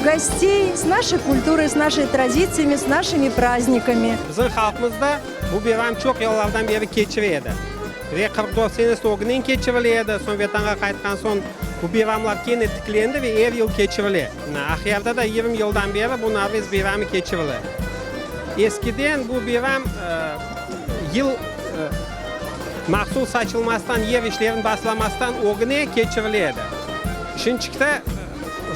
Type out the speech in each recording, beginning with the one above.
Гостей с нашей культурой, с нашей традициями, с нашими праздниками. Bizim halqımızda bu bayram çoq yıllardan beri keçire edi. Ve 44 senesi ögünden keçirile edi, soñ Vetanğa qaytqan soñ bu bayramlar kene tiklendi ve er yıl keçirile. Aqyarda da 20 yıldan beri bu Navrez bayramı keçirile. Eskiden bu bayram yıl mahsul saçılmastan, yer işlerini baslamastan ögüne keçirile edi. Şimdiki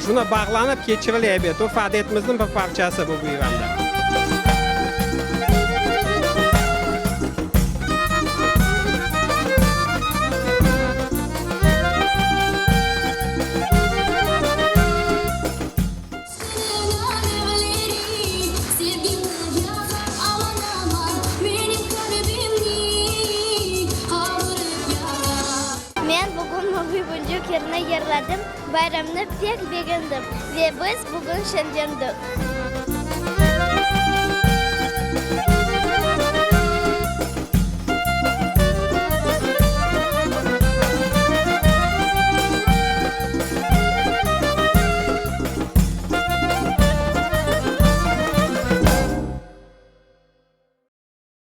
şuna bağlanıp keçirile, ebet, urf-adetimizniñ bir parçası bu bayram da. Men bugün Mavı boncuk yırını yırladım, bayramnı pek begendim ve biz bugün şeñlendik.